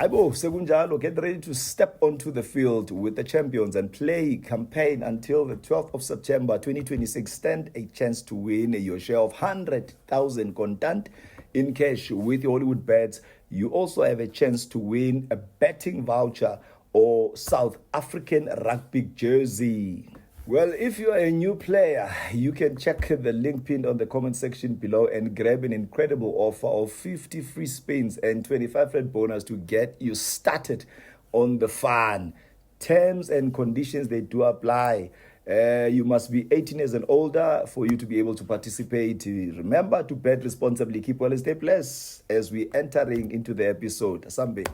Aibo, sekunjalo, get ready to step onto the field with the champions and play campaign until the 12th of September 2026. Stand a chance to win your share of 100,000 contant in cash with your Hollywoodbets. You also have a chance to win a betting voucher or South African rugby jersey. Well, if you are a new player, you can check the link pinned on the comment section below and grab an incredible offer of 50 free spins and 25 rand bonus to get you started on the fun. Terms and conditions, they do apply. You must be 18 years and older for you to be able to participate. Remember to bet responsibly, keep well and stay blessed as we entering into the episode. Asambe.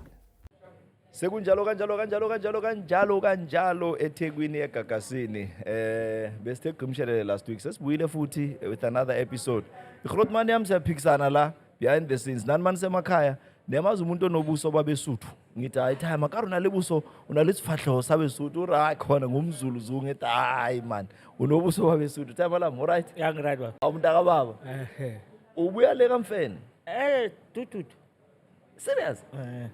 Sekunjalo kanjalo kanjalo kanjalo kanjalo kanjalo eThekwini eGagasini. Besithe gqimshelele last week. Sesibuyile futhi with another episode. Igrootman yami siyaphikisana la behind the scenes. Nani mani semakhaya niyamazi umuntu onobuso babeSuthu. Ngithi hayi time akaro nale buso unalesifahlo sabeSuthu urayi khona ngumZulu zu ngithi hayi man unobuso babeSuthu. Time lami alright. Ya, ngiright baba. Awumntaka baba. Ehe. Ubuya le kaMfene. Tututu. Serious? Eh.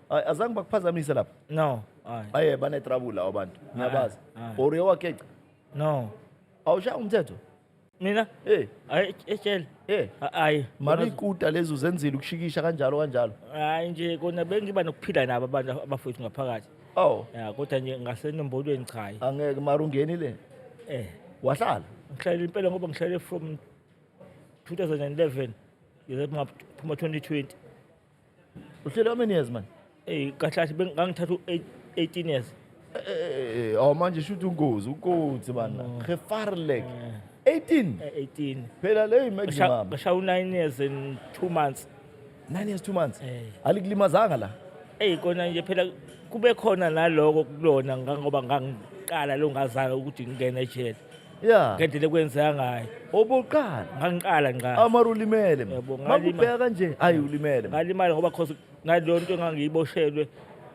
Ay, azange bakuphazamise lapha. No. Hayi. Aye banetrouble lawo abantu. Ngiyabazi. Hayi. Or uyewakeca. No. Awushaya umthetho? Mina Eh, hayi ejele. eh. Hayi. Mara ikuta lezi uzenzile ukushikisha kanjalo kanjalo. Hayi nje kona bengiba nokuphila nabo abantu abafowethu ngaphakathi. Oh, Ya kodwa nje ngasenombolweni cha hayi. angeke mara ungenile. Eh. Wahlala. Ngihlale impela ngoba ngihlale from 2011 ngize phuma 2020. Uhlele how many years man? Eh kahle kahle bengangithatha u 18 years. Eh, oh manje shuthi ungozi, unkozi bana. Gevaarlik. 18. 18. Phela le maximum. Ngishawu 9 years and 2 months. 9 years 2 months. Eh. Alikulimazanga la. Eyi kona nje phela kube khona naloko kulona ngangoba ngangiqala lo ngazala ukuthi ngingene ejele. Ngendlela ekwenzeka ngayo. Obuqala. Ngangiqala nqa. Amara ulimele. man. Yebo, ngalima. Makubheka kanje, hayi ulimele. man. Ngalimala ngoba cause ngaleyo nto engangiyiboshelwe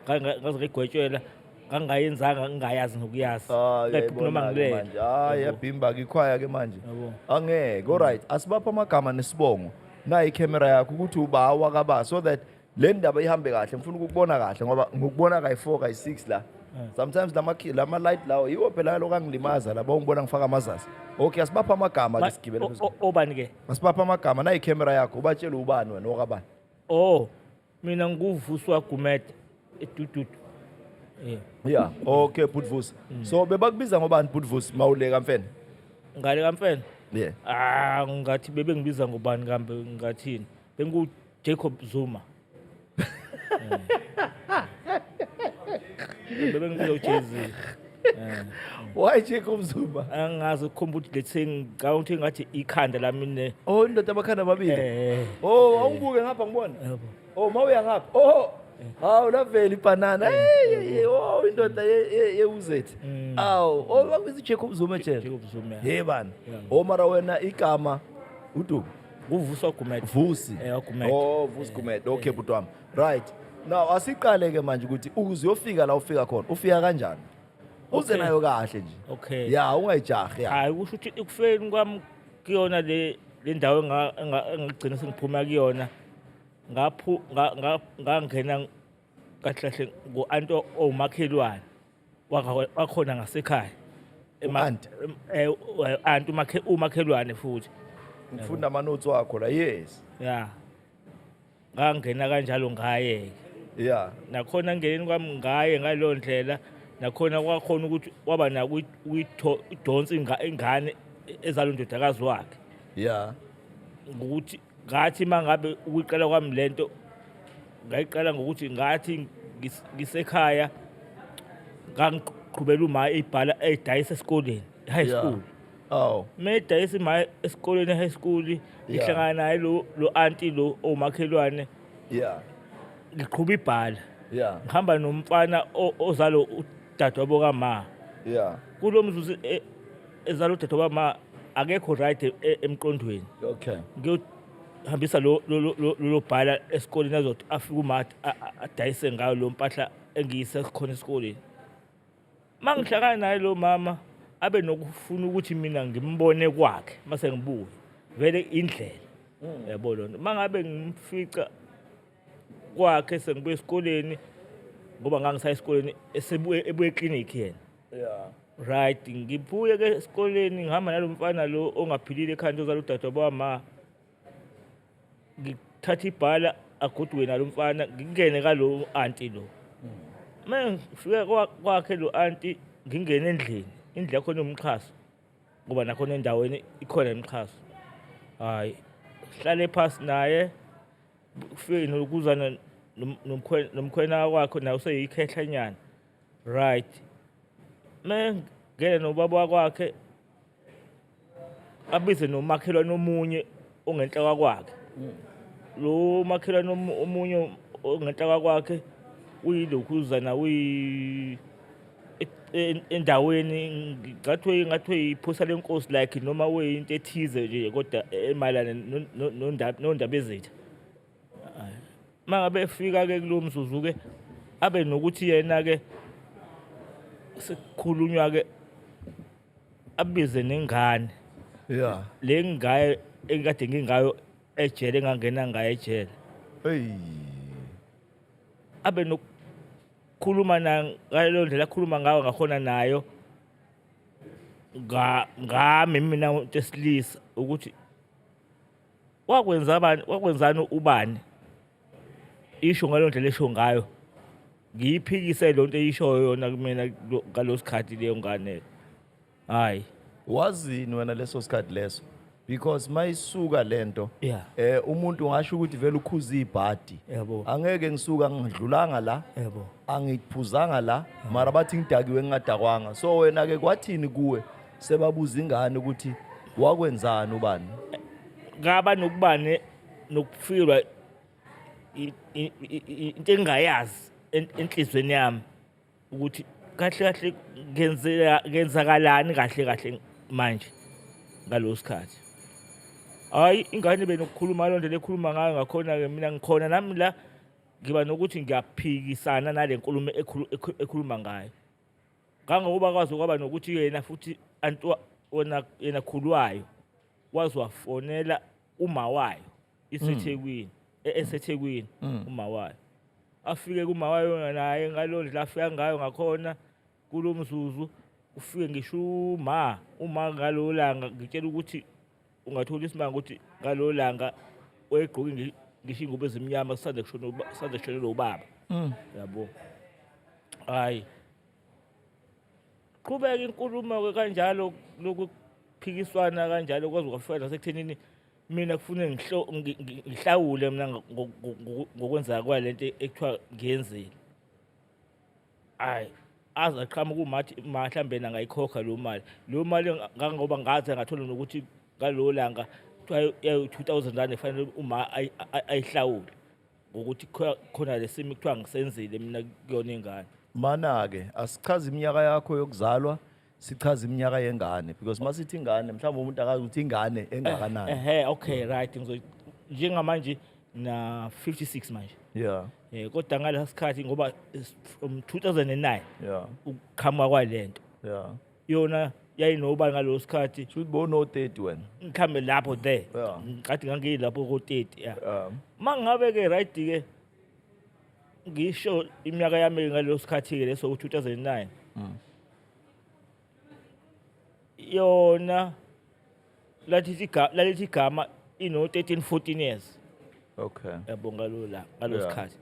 ngaze ngigwetshelwa ngangingayenzanga ngingayazi nokuyazi. Hayi, Ngayiphupha noma uyayibona-ke ngilele. manje. Hayi, yabhimba ke ikhwaya ke manje. Yabo. Angeke, alright. Asibapha amagama nesibongo. Nayi ikhamera yakho ukuthi ubawa kaba so that le ndaba ihambe kahle. Ngifuna ukukubona kahle ngoba ngikubona kayi-4 kayi-6 la. Sometimes lama light lawo yiwo phela lokho angilimaza laba ungibona ngifaka amazazi. Okay, asibapha amagama ke sigibele phezulu. Obani ke? Asibapha amagama nayi ikhamera yakho ubatshele ubani wena okabani. Oh, mina nguvuswa Gumede eDududu. Eh, Yeah, okay Bhut Vusi. So bebakubiza ngobani Bhut Vusi mawuleka mfene? Ngale kaMfene. Yeah. Ah, ngathi bebengibiza ngobani kambe ngathini? Bengu Jacob Zuma. Bebengibiza uJay-Z. Why Jacob Zuma? Angazi ukukhomba ukuthi let's say ngicabanga ukuthi ngathi ikhanda lami ne Oh indoda abakhanda babili. eh Oh awungibuke ngapha ngibona. yebo. Oh mawuya ngapha. Oh. Hawu lavela ibhanana. Hey hey, oh indoda ye uzethi. Awu, oh bakubiza Jacob Zuma tshela. Jacob Zuma. Hey bani. Yeah. Oh mara wena igama uduku. Kuvuswa Gumede. Vusi. Gumede. Oh Vusi Gumede. Okay bhuti wami. Right. Now asiqale ke manje ukuthi ukuze uyofika la ufika khona, ufika kanjani? Uze nayo kahle nje. Okay. Ya ungayijahi ya. Hayi kusho ukuthi ekufeni kwami kuyona le ndawo engagcina sengiphuma kuyona ngaphu ngangena kahle kahle ngo-anti owumakhelwane wakhona ngasekhaya. U-anti? Anti umakhelwane futhi. Ngifunda ama notes wakho la. Yes. Ya. Ngangena kanjalo ngaye. Nakhona ngeneni kwami ngaye ngaleyo ndlela nakhona kwakhona ukuthi waba nako ukuyidonsa ingane ezalo ndodakazi wakhe. Ngokuthi ngathi mangabe ukuyiqala kwami lento ngayiqala ngokuthi ngathi ngisekhaya ngangiqhubela uma ibhala edayisa esikoleni high school. Oh. Medayisa ima esikoleni high school ngihlangana naye lo auntie lo omakhelwane. Ngiqhuba ibhala. Ngihamba nomfana ozalo udadewabo kama. Kulo mzuzu ezalo udadewabo kama akekho right emqondweni. Okay. Ngiyohambisa lo bhala esikoleni azothi afike uma adayise ngayo lo mpahla engiyise khona esikoleni. Mangihlangana naye lo mama abe nokufuna ukuthi mina ngimbone kwakhe mase ngibuye. Vele indlela. Yabo lona. Mangabe ngimfica kwakhe sengibuye esikoleni, ngoba ngangisaya esikoleni, esebuye ebuye eklinikhi yena. Right, ngibuye ke esikoleni, ngihamba nalo mfana lo ongaphilile ekhanda, ozala udadewabo wama. Ngithatha ibhala, agoduke nalo mfana, ngingene kalo anti lo. Uma ngifika kwakhe lo anti, ngingene endlini, indlu yakhona iwumxhaso, ngoba nakhona endaweni ikhona imixhaso. Hhayi, sihlale phasi naye, kufike nokuzana nomkhwena wakhe, naye useyikhehlanyana. Right, mengene nobaba wakwakhe, abize nomakhelwane omunye ongenhla kwakhe. Lo makhelwane omunye ongenhla kwakhe uyilokhuzana, uyi endaweni ngathi iphosa lenkosi, like noma uyinto ethize nje, kodwa emayelana nondaba ezitha. Mangabe efika-ke kulowo mzuzu-ke, abe nokuthi yena-ke sekukhulunywa-ke, abize nengane le ngayo engikade ngingayo ejele, engangena ngayo ejele. Hey. Abe nokukhuluma na ngaleyo ndlela akhuluma ngayo ngakhona nayo ngami mina umuntu esilisa, ukuthi wakwenza bani, wakwenzani ubani, isho ngaleyo ndlela esho ngayo, ngiyiphikise lo nto eyishoyo yona kumina ngalo sikhathi leyo ngane. Hayi. Wazini wena leso sikhathi leso? Because mayisuka lento, umuntu ungasho ukuthi vele ukhuza ibhadi. Angeke ngisuka ngidlulanga la. Angiphuzanga la, mara bathi ngidakiwe ngingadakwanga. So wena ke kwathini kuwe sebabuza ingane ukuthi wakwenzani ubani? Ngaba nokubane nokufikwa into engingayazi enhlizweni yami ukuthi kahle kahle ngenzeka ngenzakalani kahle kahle manje ngalowo sikhathi. Hhayi, ingane benokukhuluma ngaleyo ndlela ekhuluma ngayo ngakhona-ke, mina ngikhona nami la, ngiba nokuthi ngiyaphikisana nale nkulumo ekhuluma ngayo. Ngangokuba kwaze kwaba nokuthi yena futhi anti wena yena khulwayo waze wafonela uma wayo iseThekwini, eseThekwini uma wayo. Afike kuma wayo naye ngaleyo ndlela afika ngayo ngakhona kulo mzuzu, ufike ngisho uma ngalowo langa, ngitshela ukuthi ungathola isimanga ukuthi ngalowo langa wayegqoke ngisho ingubo ezimnyama, kusanda kushona kusanda kushonelwa ubaba. Yabo. Hayi. Qhubeka inkulumo-ke kanjalo, lokhu kuphikiswana kanjalo, kwaze kwafika nasekuthenini mina kufuneka ngihlawule mina ngokwenzeka kwalento ekuthiwa ngiyenzile. Hhayi, aze aqhamuke umathi ma mhlawumbe yena angayikhokha leyo mali. Leyo mali, ngangoba ngaze ngathola nokuthi ngalelo langa kuthiwa yayi-R2 000 efanele uma ayihlawule, ngokuthi khona lesimo kuthiwa ngisenzile mina kuyona ingane. Mana-ke asichaze iminyaka yakho yokuzalwa, sichaze iminyaka yengane, because masithi ingane, mhlawumbe umuntu akazi ukuthi ingane engakanani. Ehhe, okay, right, njengamanje na 56 manje. Kodwa ngalesa sikhathi, ngoba is from 2009 ukuqhamuka kwalento. Yona yayinobani ngaloso sikhathi? Shuthi bono 30 wena. Mhlambe lapho there. Ngathi ngangilapho ko 30, yeah. Mangabe ke, right ke, ngisho iminyaka yami ngaloso sikhathi ke leso 2009. Yona lathi lalithi igama ino 13 14 years. Yabo, ngalo la ngalo sikhathi.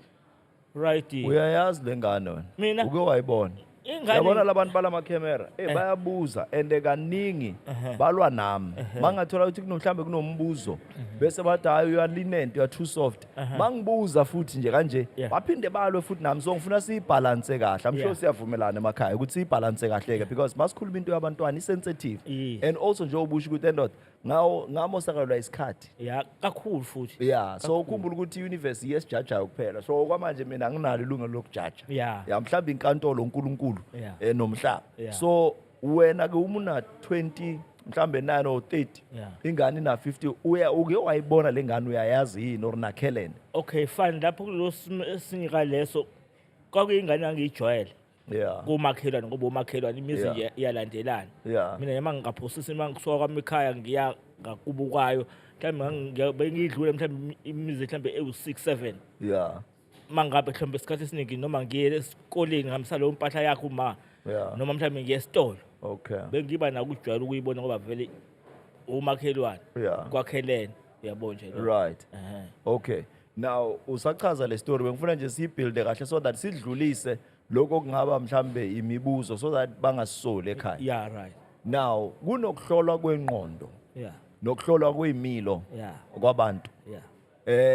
Right. Uyayazi lengane wena? Mina? Uke wayibona? Ingane. Yabona labantu balama camera, bayabuza and kaningi balwa nami. Mangathola ukuthi kunomhlambe kunombuzo, bese bathi, "Hayi, you are lenient, you are too soft." Mangibuza futhi nje kanje, baphinde balwe futhi nami. So ngifuna siyibalance kahle. I'm sure siyavumelana emakhaya ukuthi siyibalance kahle ke, because masikhuluma into yabantwana i-sensitive. And also nje ubusho ukuthi endoda ngawo ngamosakalwa isikhathi. Ya, kakhulu futhi. Yeah, so ukhumbula ukuthi i-universe iyesijajayo kuphela. So kwamanje mina anginalo ilungelo lokujaja. Ya, mhlawumbe inkantolo uNkulunkulu nomhlaba. So wena ke uma una 20 mhlambe 9 or 30, ingane ina 50, uya uke wayibona lengane, uyayazi yini or nakhelene? Okay, fine, lapho kulo simo esinika leso, kwakuyingane angiyijwayele komakhelwane, ngoba umakhelwane imizi nje iyalandelana. Mina noma ngingaphosisi, uma ngisuka kwami ekhaya ngiya ngakubo kwayo, mhlawumbe bengiyidlule mhlawumbe imizi mhlawumbe ewu-6 7. Mangabe mhlawumbe isikhathi esiningi noma ngiye esikoleni ngihambisa leyo mpahla yakhe uma noma mhlawumbe ngiye esitolo. Bengiba nako ukujwayela ukuyibona ngoba vele umakhelwane kwakhelene, uyabo nje lo. Right. Okay. Now usachaza le story, bengifuna nje siyibuilde kahle so that sidlulise lokho okungaba mhlambe imibuzo so that bangasisoli ekhaya. Yeah, right. Now kunokuhlolwa kwengqondo. Nokuhlolwa kwemilo kwabantu.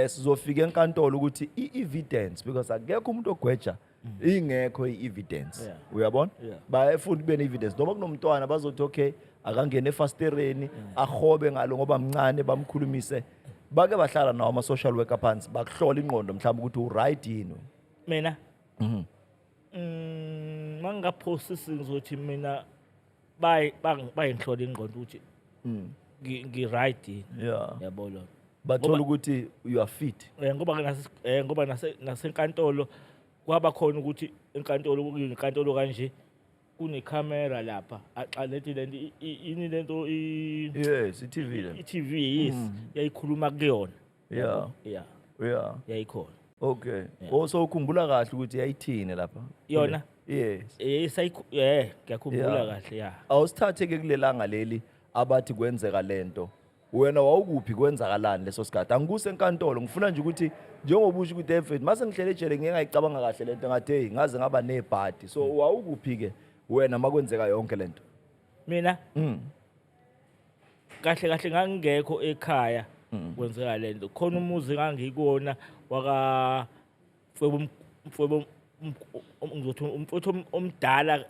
Sizofika enkantolo ukuthi i-evidence, because akekho umuntu ogweja ingekho i-evidence. Uyabona? Bayafuna kube ne-evidence. Noma kunomntwana bazothi okay, akangene efastereni, ahobe ngalo ngoba mncane, bamkhulumise. Bake bahlala nawo ama-social worker phansi, bakuhlola ingqondo mhlawumbe ukuthi u-right yini. Mina? Mangingaphosisi ngizothi mina bayingihlola ingqondo ukuthi ngi-right yini. Yabo lona. Bathola ukuthi you are fit. Ngoba ngoba nasenkantolo kwaba khona ukuthi enkantolo kuyinkantolo kanje kunekhamera lapha axalethi lento yini lento Yes, i-TV le. I-TV, yes, yayikhuluma kuyona. Yeah. Yayikhona. Okay. Also ukhumbula kahle ukuthi yayithini lapha? Yona? Yes. Ngiyakhumbula kahle, yeah. Awusithathe ke kulelanga leli abathi kwenzeka lento. Wena wawukuphi, kwenzakalani leso sikhathi? Angikuse enkantolo, ngifuna nje ukuthi njengoba usho ukuthi David mase ngihlele ejele ngeke ngayicabanga kahle lento, ngathi hey ngaze ngaba nebhadi. So wawukuphi ke wena makwenzeka yonke lento? Mina? Kahle kahle ngangingekho ekhaya kwenzeka lento. Khona umuzi ngangikuwona waka ngizothi umfowethu omdala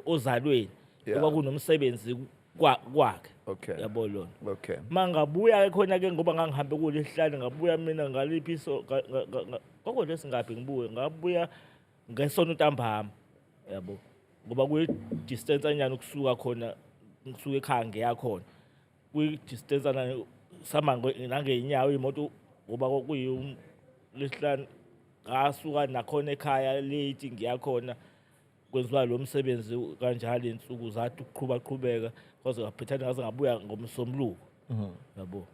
ozalweni. Kwakunomsebenzi kwakhe. Yabo lona. Mangabuya ke khona ke ngoba ngangihambe kulesihlanu, ngabuya mina ngaliphi so, kwakodwa singaphi ngibuye, ngabuya ngesonto ntambama. Yabo. Ngoba kuyi distance anyana ukusuka khona, ngisuka ekhaya ngiya khona. Kuyi distance anyana sama nangeenyawo imoto ngoba kwakuyi lesihlanu, ngasuka nakhona ekhaya late ngiya khona. Kwenziwa lo msebenzi kanjalo insuku zathi ukuqhuba qhubeka kwaze kwaphethana ngaze ngabuya ngomsombuluko. Yabo.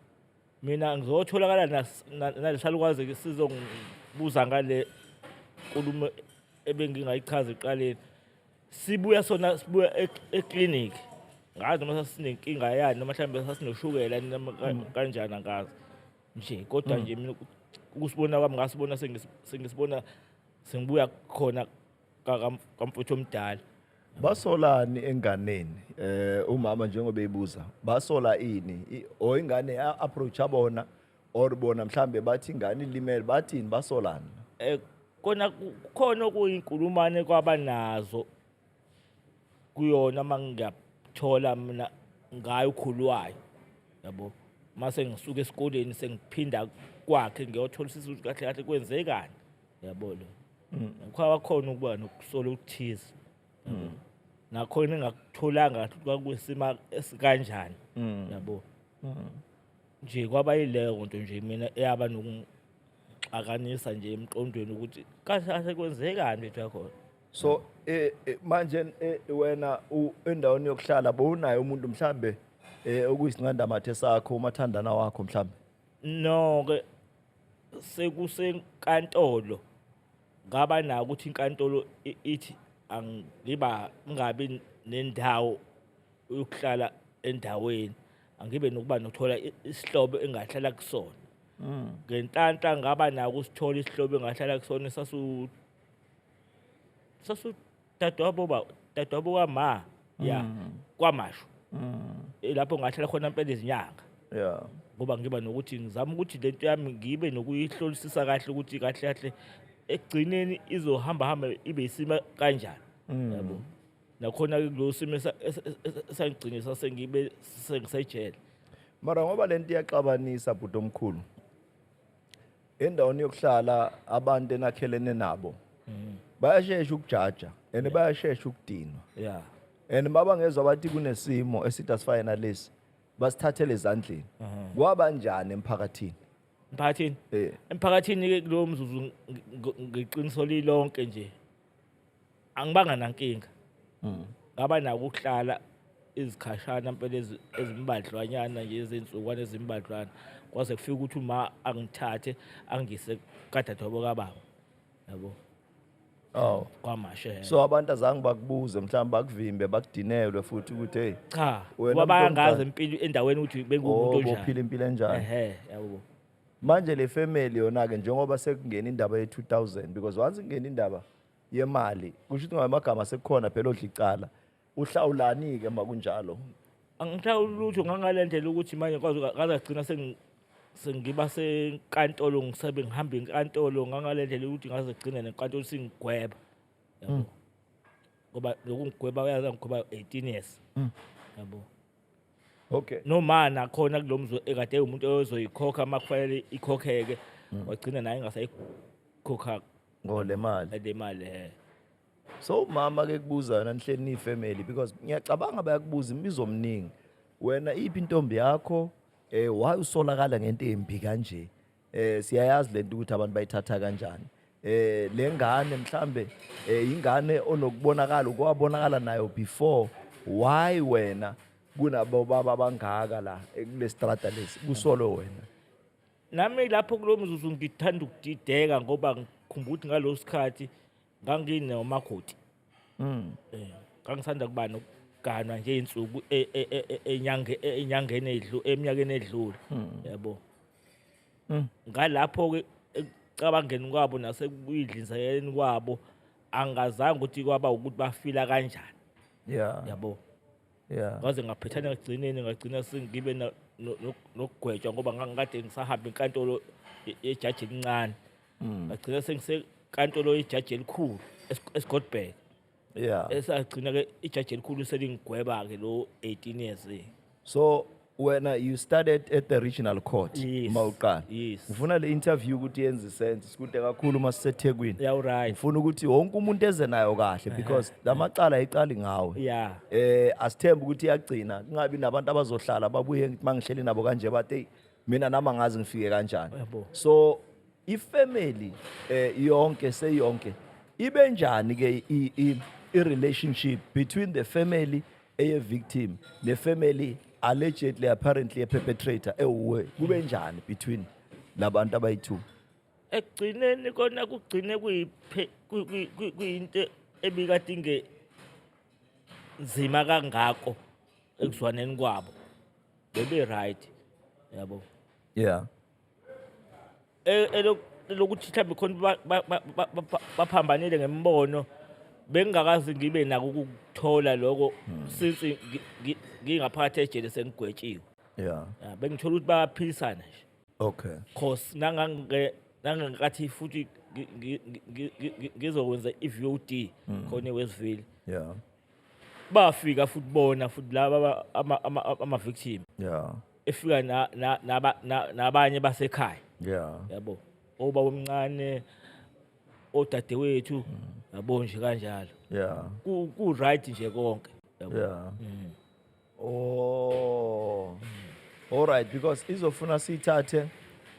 Mina ngizotholakala nalesalukwazi ke sizongibuza ngale nkulumo ebengingayichaza eqaleni. Sibuya sona sibuya eclinic. Ngazi noma sasinenkinga yani noma mhlawumbe sasinoshukela noma kanjani angazi. Nje kodwa nje mina ukusibona kwami ngasibona sengisibona sengibuya khona kamfowethu omdala. Basolani enganeni? Umama njengoba eyibuza, basola ini? O ingane ya approach abona or bona mhlambe bathi ingane ilimele, bathini, basolani? Kona kukhona okuyinkulumane kwabanazo kuyona mangiyathola mina ngayo ukhulwayo. Yabo. Mase ngisuka esikoleni sengiphinda kwakhe ngiyotholisisa ukuthi kahle kahle kwenzekani. Yabo lo. Kwaba khona ukuba nokusola okuthize. Nakhona engakutholanga kahle kwakusima esikanjani. Yabo. Nje kwaba yileyo nto nje mina eyaba nokungixakanisa nje emqondweni ukuthi kahle kahle kwenzekani lethu yakhona. So manje wena endaweni yokuhlala bowunaye umuntu mhlambe okuyisinqandamathe sakho, umathandana wakho mhlambe? No ke sekusenkantolo ngaba nako ukuthi inkantolo ithi angiba ngingabi nendawo yokuhlala endaweni, angibe nokuba nokuthola isihlobo engahlala kusona. Ngenhlanhla ngaba nako ukusithola isihlobo engahlala kusona, sasu dadewabo ba, dadewabo kama, ya, kwaMashu. Lapho ngahlala khona impela izinyanga. Ngoba ngiba nokuthi ngizama ukuthi lento yami ngibe nokuyihlolisisa kahle ukuthi kahle kahle ekugcineni izohamba hamba ibe isima kanjani. Yabo. Nakhona ke kulo simo esangigcine sasengibe sengisejele. Mara ngoba lento iyaxabanisa bhuti omkhulu. Endaweni yokuhlala abantu enakhelene nabo bayashesha ukujaja and bayashesha ukudinwa. And mabangezwa bathi kunesimo esithi asifane nalesi, basithathele ezandleni. Kwabanjani emphakathini? Emphakathini? Emphakathini ke kulowo mzuzu ngeqiniso lilonke nje angibanga nankinga. Ngaba nako ukuhlala izikhashana impela ezimbadlwanyana nje, izinsukwana ezimbadlwana, kwaze kufike ukuthi uma angithathe angise kadadewabo kababa. Yabo. Oh. Kwamashe. So abantu azange bakubuze, mhlawumbe bakuvimbe, bakudinelwe futhi ukuthi, hey, Cha, wena ngoba muntu bayangazi omdala. Impilo endaweni ukuthi bengumuntu Oh, onjani. bophila impilo enjani. Ehe, yabo. Manje le family yona ke, njengoba sekungena indaba ye-2000, because once kungena indaba yemali, kusho ukuthi ngamagama sekukhona phela odla icala. Uhlawulani ke makunjalo? Angihlawuli lutho ngangale ndlela ukuthi manje kwaze ngagcina sengiba senkantolo, ngisabe ngihamba inkantolo ngangale ndlela ukuthi ngaze gcina nenkantolo singigweba, yabo, ngoba lokungigweba uyazi ngigweba 18 years, yabo. Noma nakhona kulo mzi ekade umuntu ozoyikhokha uma kufanele ikhokheke, wagcina naye engasayikhokha. Ngole mali. Le mali, eh. So umama ke kubuza yona nihleli ni-family, because ngiyacabanga bayakubuza imibuzo omningi. Wena iphi intombi yakho? Why usolakala ngento embi kanje? Siyayazi lento ukuthi abantu bayithatha kanjani. Le ngane mhlambe ingane onokubonakala ukwabonakala nayo before, why wena kunabo baba bangaka la kule strata lesi kusolo wena? Nami lapho kulo mzuzu ngithanda ukudideka, ngoba ngikhumbula ukuthi ngaloso sikhathi nganginomakoti. Ngangisanda kuba nokuganwa nje insuku enyangeni edlu eminyakeni edlule, yabo. Ngalapho ke ekucabangeni kwabo nasekuyidlinzeleni kwabo, angazange ukuthi kwaba ukuthi bafila kanjani. Yabo. Ngaze ngaphethana ekugcineni, ngagcina sengibe nokugwetshwa, ngoba ngangikade ngisahamba inkantolo yejaji elincane. Ngagcina sengisenkantolo yejaji elikhulu eScottburgh. Esagcina ke ijaji elikhulu selingigweba ke lo 18 years. So wena you started at the regional court? Yes. Mawuqala. Yes. Ngifuna le interview ukuthi yenze sense, sikude kakhulu masiseThekwini. Yeah, right. Ngifuna ukuthi wonke umuntu eze nayo kahle, because lamacala ayiqali ngawe. Asithembe ukuthi iyagcina, kungabi nabantu abazohlala babuye ngithi mangihleli nabo kanje bathi, hey, mina nami angazi ngifike kanjani. Yabo. So ifamily yonke seyonke ibe njani ke i relationship between the family eye victim ne family allegedly, apparently a perpetrator ewuwe, kube njani between labantu abayi-two? Ekugcineni kona kugcine kuyinto ebikade inge nzima kangako ekuzwaneni kwabo, bebe right, yabo. Elokuthi mhlawumbe khona baphambanile ngembono, bengingakaze ngibe nako ukukuthola lokho since ngingaphakathi ejele sengigwetshiwe. Ya, bengithola ukuthi bayaphilisana nje. Cause nangangathi futhi ngizokwenza i-VOD khona eWestville. Bafika futhi bona futhi laba ama-victim. Efika nabanye basekhaya. Yabo. Obaba omncane, odadewethu, yabo nje kanjalo. Ku right nje konke. Yabo. Oh. All right, because izofuna sithathe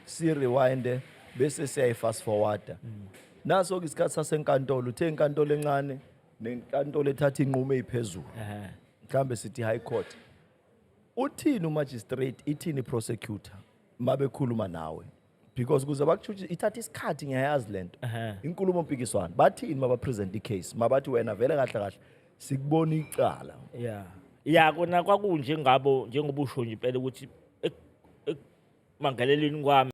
si rewind bese siyayi fast forward. Naso ke isikhathi sasenkantolo, uthe inkantolo encane nenkantolo ethatha inqumo eziphezulu. Mhlambe sithi high court. Uthini umagistrate, ithini prosecutor mabekhuluma nawe? Because kuze bakutshutshe ithatha isikhathi, ngiyayazi lento. Inkulumo mpikiswano. Bathini maba present icase? Mabathi wena vele kahle kahle sikubona icala. Yeah. Ya, kona kwakunje ngabo njengoba usho nje impela ukuthi ekumangalelweni kwami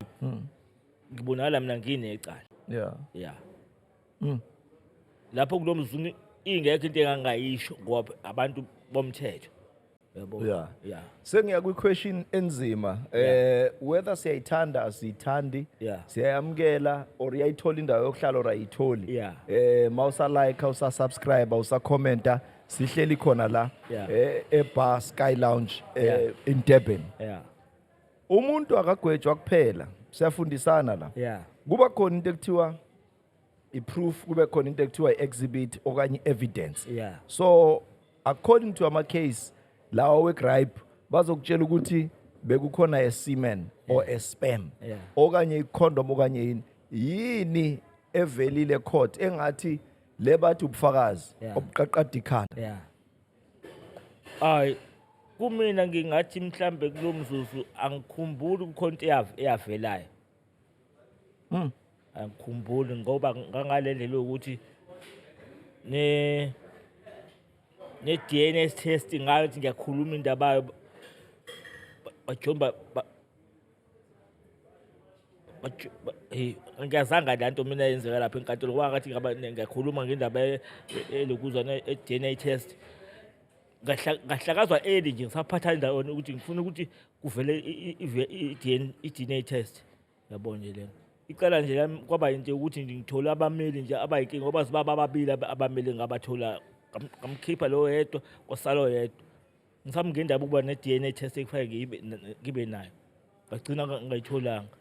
ngibonakala mina nginecala. Yeah. Lapho kulomzungu ingekho into engangayisho ngoba abantu bomthetho. Yabo. Yeah. Sengiya kwi-question enzima. Whether siyayithanda, asiyithandi, siyayamukela or iyayithola indawo yokuhlala or ayitholi. Mawusa like, usa subscribe, usa commenta, sihleli khona la e-Bar Sky Lounge in Durban. Umuntu akagwetshwa kuphela, siyafundisana la. Kuba khona into ekuthiwa i-proof, kube khona into ekuthiwa i-exhibit okanye i-evidence. So according to ama case lawa we-gripe, bazokutshela ukuthi bekukhona a semen or a sperm okanye i-condom okanye yini yini evelile court engathi le bathi ubufakazi obuqaqada ikhanda. Yeah. Ay, kumina ngingathi mhlambe kulomzuzu angikhumbuli kukhona into eyavelayo. Angikhumbuli ngoba ngangale ndlela yokuthi ne ne-DNA test ngayo ukuthi ngiyakhuluma indaba yayo bajomba hey ngiyazanga le nto mina yenzeka lapha enkantolo ngoba ngathi ngaba ngiyakhuluma ngendaba elokuzana e-DNA test ngahlakazwa early nje ngisaphatha indawona ukuthi ngifuna ukuthi kuvele i-DNA test. Yabo nje lena icala nje lami kwaba into yokuthi nje ngithole abameli nje abayinkinga ngoba sibaba ababili abameli ngabathola ngamkhipha lo yedwa kwasala oyedwa. Ngisamngendaba ukuba ne-DNA test ekufanele ngibe nayo ngagcina ngayitholanga.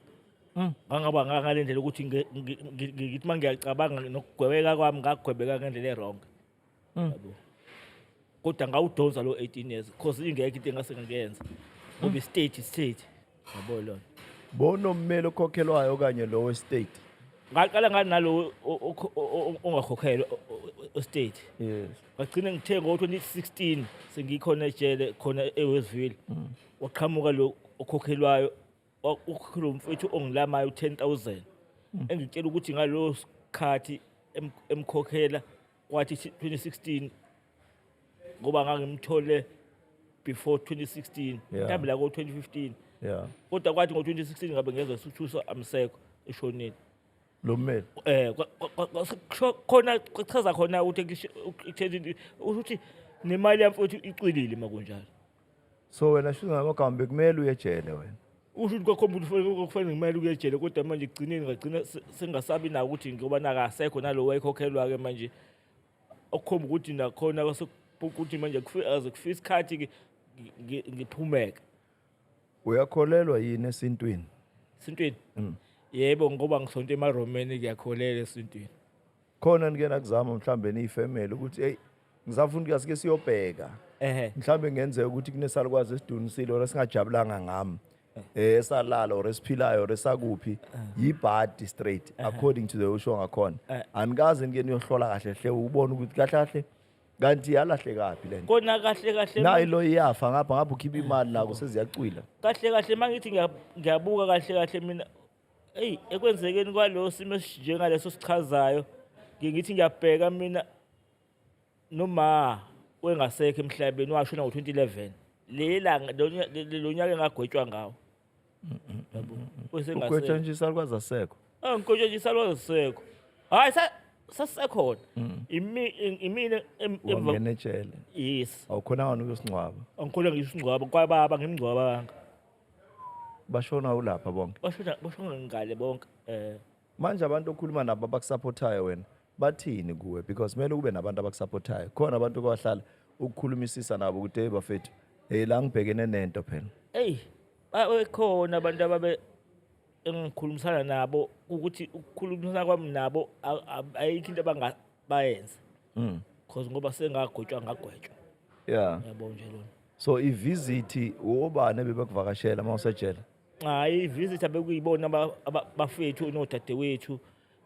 Ngangaba ngale ndlela ukuthi ngithi uma ngiyacabanga nokugwebeka kwami ngagwebeka ngendlela e-wrong. Yabo. Kodwa ngawudonsa lo 18 years because ingekho into engase ngiyenza. Ngoba i-state state. Yabo lona. Bonommeli okhokhelwayo okanye lo we-state? Ngaqala nganalo ongakhokhelwa o-state. Yes. Ngagcina ngithe ngo-2016 sengikhona ejele khona eWestville. Waqhamuka lo okhokhelwayo ukhokhelwa umfowethu ongilamayo u-10,000. Engitshela ukuthi ngalo sikhathi emkhokhela kwathi 2016 ngoba ngangimthole before 2016 mhlawumbe la ko-2015 kodwa kwathi ngo-2016 ngabe ngezwa sithusa amsekho eshonile lo mmeli. Khona kuchaza khona ukuthi ukuthi nemali yami futhi icwilile makunjalo. So wena shuthi ngamagama bekumele uye ejele wena. Usho ukuthi kwakhomba ukuthi kufanele ngimele uye ejele kodwa manje ekugcineni ngagcina sengasabi nawo ukuthi ngoba nakasekho nalo wayekhokhelwa-ke manje okukhomba ukuthi nakhona ukuthi manje aze kufike isikhathi ngiphumeke. Uyakholelwa yini esintwini? Esintwini? Yebo, ngoba ngisonto emaRomeni ngiyakholelwa esintwini. Khona nike nakuzama mhlambe niyifamily ukuthi hey ngisafuna ukuthi asike siyobheka. Mhlambe ngenzeka ukuthi kunesalukwazi esidunisile or esingajabulanga ngami. Esalala or esiphilayo or esakuphi yibhadi straight according to the usho ngakhona. Anikaze nike niyohlola kahle hle ubone ukuthi kahle kahle kanti yalahlekaphi lento. Kona kahle kahle nayi lo iyafa ngapha ngapha ukhipha imali nako seziyacwila. Kahle kahle mangithi ngiyabuka kahle kahle mina hey ekwenzekeni kwalo simo esinjengaleso sichazayo ngithi ngiyabheka mina noma wengasekho emhlabeni washona ngo-2011 lelanga lo nyaka engagwetshwa ngawo. Yabo. Ugwetshwa nje isalukwazi asekho. Ah ngigwetshwa nje isalukwazi asekho. Hayi sasekhona. Imina emva ejele. Yes. Awukhonanga ukuyosingcwaba. Angikhona ngisingcwaba kwababa ngimngcwabanga. Bashona ulapha bonke. Bashona ngale bonke. Manje abantu okhuluma nabo abakusupportayo wena bathini kuwe because kumele kube nabantu abakusupportayo. Khona abantu okwahlala ukukhulumisisa nabo ukuthi hey bafethu hey la ngibhekene nento phela. Hey babekhona abantu ababe engikhulumisana nabo ukuthi ukukhulumisana kwami nabo ayikho into abangabayenza. Because ngoba sengagwetshwa ngagwetshwa. Yeah. Yabo nje lona. So i-visit ubani ebebekuvakashela mawusejele? Hayi i-visit abekuyibona abafethu nodadewethu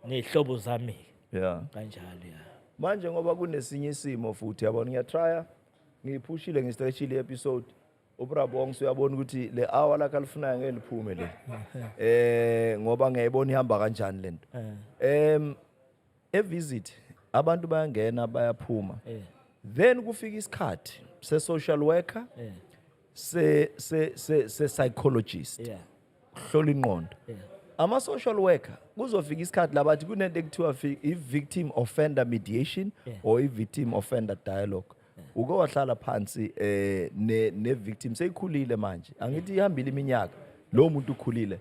nezihlobo zami. Yeah. Kanjalo ya. Manje ngoba kunesinye isimo futhi yabona ngiyatrya ngiyiphushile ngistretchile episode uBrabong uyabona ukuthi le hour lakhe alifunayo ngeke liphume le. Ngoba ngiyayibona ihamba kanjani lento. E visit abantu bayangena bayaphuma. Then kufika isikhathi se social worker se se se se psychologist. Hlola ingqondo. Ama social worker kuzofika isikhathi labathi kunento ekuthiwa i victim offender mediation or i victim offender dialogue. Uke wahlala phansi ne victim seyikhulile manje. Angithi ihambile iminyaka lo muntu ukhulile.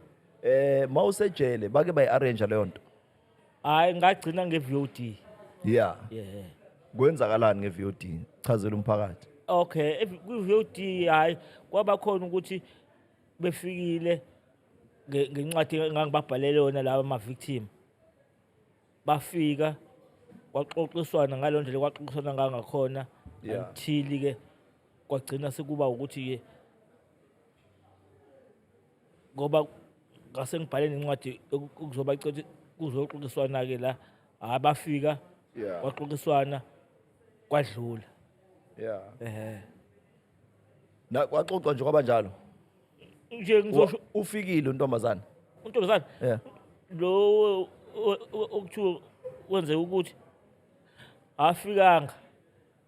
Mawusejele bake bayi arrange leyo nto. Hayi ngagcina nge VOD. Yeah. Yeah. Kwenzakalani nge VOD? Chazela umphakathi. Okay, ku VOD hayi kwaba khona ukuthi befikile ngencwadi engangibabhalele yona laba ama victim. Bafika kwaxoxiswana ngalo ndlela kwaxoxiswana ngakhona until ke kwagcina sekuba ukuthi ke ngoba ngase ngibhale nencwadi ukuzoba ukuthi kuzoxoxiswana ke la abafika kwaxoxiswana kwadlula. Na kwaxoxwa nje kwabanjalo. Nje ngizosho ufikile untombazana. Untombazana? Yeah. Lo Okuthiwa kwenzeka ukuthi afikanga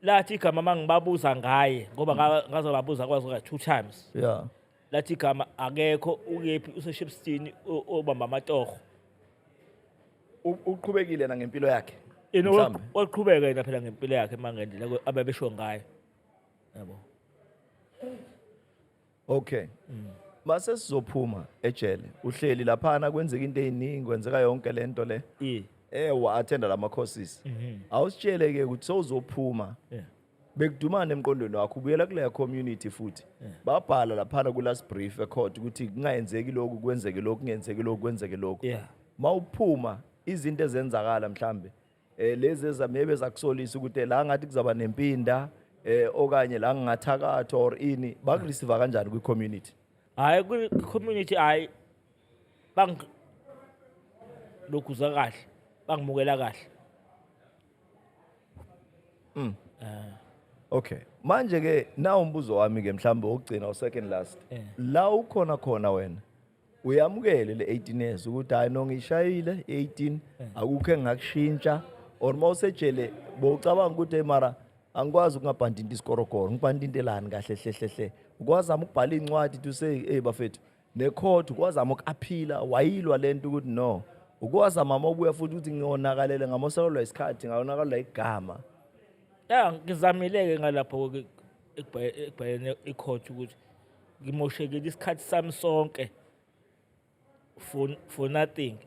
lathi igama mangibabuza ngaye, ngoba ngaze babuza kwaze ka two times. Lathi igama akekho, ukephi, useShepstone, obamba amatoho. Uqhubekile na ngempilo yakhe? Yena Mhlawumbe. Waqhubeka yena phela ngempilo yakhe mangendlela abebesho ngayo, yabo. Okay. Mase sizophuma ejele. Uhleli laphana, kwenzeka into eziningi, kwenzeka yonke lento le. Wa attenda lama courses. Awusitshele ke ukuthi sowuzophuma. Bekudumana emqondweni wakho ubuyela kuleya community futhi. Babhala laphana ku last brief ecourt ukuthi kungayenzeki lokhu, kwenzeke lokhu, kungenzeki lokhu, kwenzeke lokhu. Mawuphuma, izinto ezenzakala mhlambe lezi ezamebe zakusolisa ukuthi la ngathi kuzaba nempinda okanye la ngingathakathwa or ini, bakureceive kanjani kwi community? Hayi, kwi-community, hayi, bang lokhuza kahle, bangimukela kahle. Okay, manje ke na umbuzo wami ke mhlambe wokugcina, u second last. La ukhona khona wena uyamukele le 18 years ukuthi hayi no, ngishayile 18, akukho engakushintsha, or mawusejele bowucabanga ukuthi, "Hey, mara angikwazi ukungabhantinti isikorokoro, ngibhantintelani kahle hle hle hle"? Ukwazama ukubhala incwadi to say, "Hey bafethu," necourt ukwazama uku-appeala, wayilwa lento ukuthi no, ukwazama mawubuya futhi ukuthi ngiyonakalele, ngamoselelwa isikhathi, ngayonakalelwa igama? Ya, ngizamile-ke ngalapho-ke ekubhaleni icourt ukuthi ngimoshekile isikhathi sami sonke for nothing,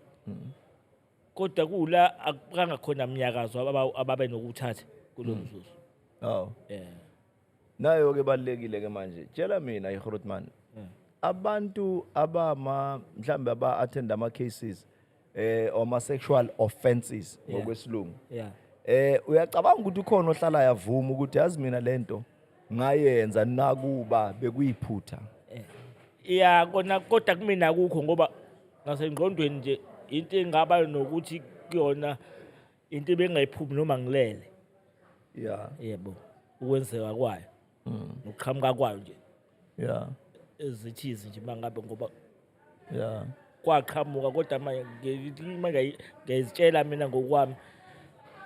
kodwa kula akukanga khona mnyakazo ababe nokuthatha kulo mzuzu. Oh. Yeah. Nayo ke balekile ke manje. Tshela mina, iGrootman. Abantu abama mhlambe aba attend ama cases ama sexual offenses ngokwesilungu. Uyacabanga ukuthi ukhona ohlala yavuma ukuthi yazi mina lento ngayenza nakuba bekuyiphutha? Ya kona, kodwa kumina akukho, ngoba ngasengqondweni nje into engaba nokuthi kuyona into ebengayiphumi noma ngilele. Yebo, ukwenzeka kwayo nokuqhamuka kwayo nje ezithize nje mangabe ngoba kwaqhamuka, kodwa manje manje ngiyazitshela mina ngokwami,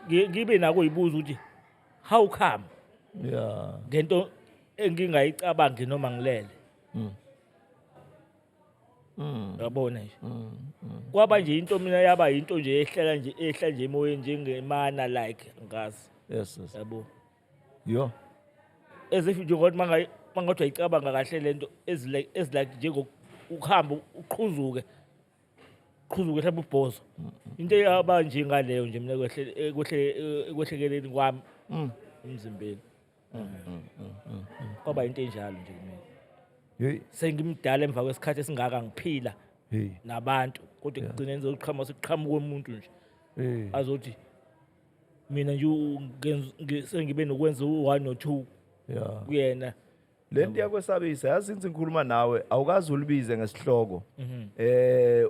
ngibe nako uyibuza ukuthi how come ngento engingayicabangi noma ngilele. Yabona nje, kwaba nje into mina yaba into nje ehlela nje, ehla nje emoyeni njengemana, like ngazi. Yabo. Yo. As if nje ngokuthi mangathi uyayicabanga kahle lento ezilike njengokuhamba uqhuzuke qhuzuke mhlawumbe ubhozo, into eyaba njengaleyo nje mina ekwehlekeleni kwami emzimbeni kwaba into enjalo nje kumina. Sengimdala emva kwesikhathi esingaka ngiphila nabantu, kodwa ekugcineni zokuqhamuka sekuqhamuka umuntu nje azothi mina nje sengibe nokwenza u-one no-two kuyena. Lento iyakwesabisa, yazi, since ngikhuluma nawe awukazi ulibize ngesihloko.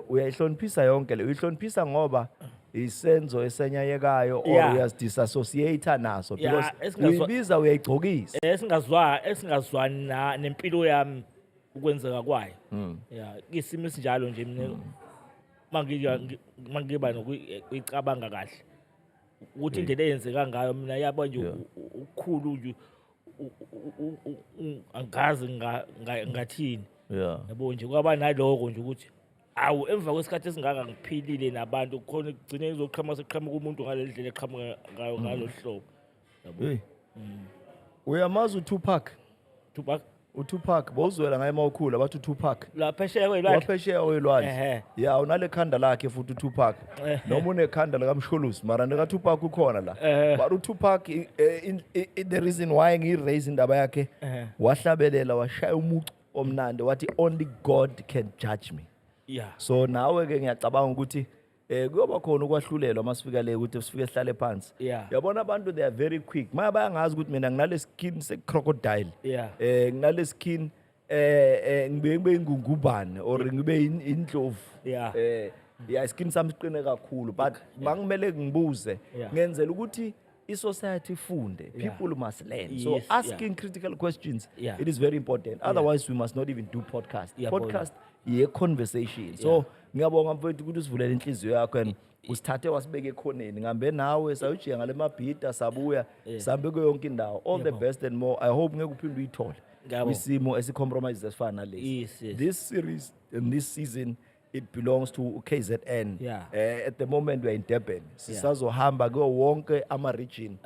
Uyayihloniphisa yonke le. Uyihloniphisa ngoba isenzo esenyanyekayo or uyazidisassociate naso because uyibiza uyayigcokisa? Esingazwani nempilo yami ukwenzeka kwayo. Ya, isimo esinjalo nje mina mangiba nokuyicabanga kahle ukuthi indlela eyenzeka ngayo mina yaba nje ukukhulu nje angazi ngathini. Yabo nje, kwaba naloko nje ukuthi awu, emva kwesikhathi esingaka ngiphilile nabantu, khona kugcine izoqhamuka sekuqhamuka umuntu ngale ndlela eqhamuka ngayo ngalo hlobo, yabo. Hey. Uyamazi uTupac? Tupac? uTupac bowuzwela ngaye mawukhula, bathi uTupac. La phesheya kwelwandle. Waphesheya kwelwandle. Ya, unale khanda lakhe futhi uTupac. Noma unekhanda likaMsholozi, mara nekaTupac ukhona la. But uTupac, the reason why ngiyi-raise indaba yakhe, wahlabelela washaya umucu omnandi wathi, "Only God can judge me." So nawe ke ngiyacabanga ukuthi kuyoba khona ukwahlulelwa masifika le, ukuthi sifike sihlale phansi. Yabona, abantu they are very quick. Maya bayangazi ukuthi mina nginale skin se crocodile. Nginale skin ngibe ingungubane or ngibe indlovu. Yeah, skin sami siqine kakhulu, but mangimele ngibuze ngenzela ukuthi i-society ifunde. People must learn, so asking critical questions, it is very important, otherwise we must not even do podcast. Ngiyabona. Podcast ye conversation. So ngiyabonga mfowethu ukuthi usivulele inhliziyo yakho and Usithathe wasibeka ekhoneni, ngihambe nawe sayojika ngale mabhida, sabuya, sihambe kuyo yonke indawo. All the best and more. I hope ngeke uphinde uyithole Ngiyabonga. kwisimo esi-compromise esifana nalesi. This series and this season, it belongs to KZN. At the moment we are in Durban. Sisazohamba kuwo wonke ama-region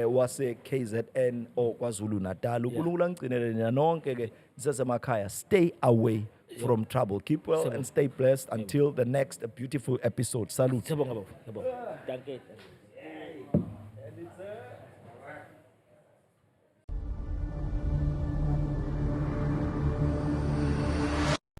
wase KZN or KwaZulu Natal. UNkulunkulu angigcinele nina nonke ke nisesemakhaya. Stay away from trouble. Keep well and stay blessed until the next beautiful episode. Salute. Siyabonga, baba. Siyabonga. Dankie.